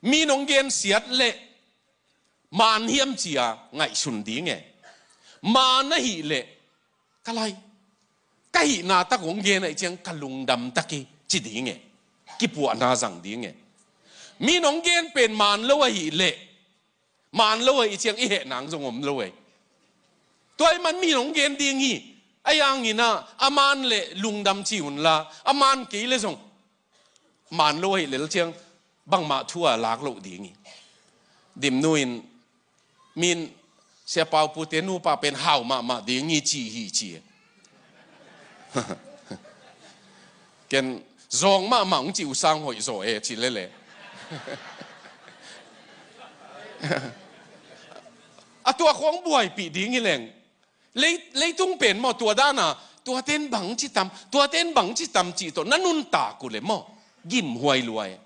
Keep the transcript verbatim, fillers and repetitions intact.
Mi nong gensiat leh maan hiam ci-a ngaihsun ding e. Maan ahih leh ka lai, ka hihna tak hong gen ahih ciang ka lungdam tak hi ci ding e. Kipuahna zang ding e. Mi nong gen pen maan lo ahih leh, maan lo ahih ciang i heh nang zong om lo e. Tua ahih man mi nong gen ding hi. Ahi hangin ah a maan leh lungdam ci un la, a maan kei leh zong maan lo ahih lel ciang bangmah thu a lak loh ding hi. Dimnu in, min Sia Pau Pu te nupa pen hau mahmah ding hi ci hi ci. Ken zawng mahmah hong ci uh sang hoih zaw e ci lele. A tua khawng buaipih ding hi leng. Lei, leitung pen maw, tua dana, tua ten bang ci tam, tua ten bang ci tam cih tawh na nuntak uh leh maw, gimhuai lua e.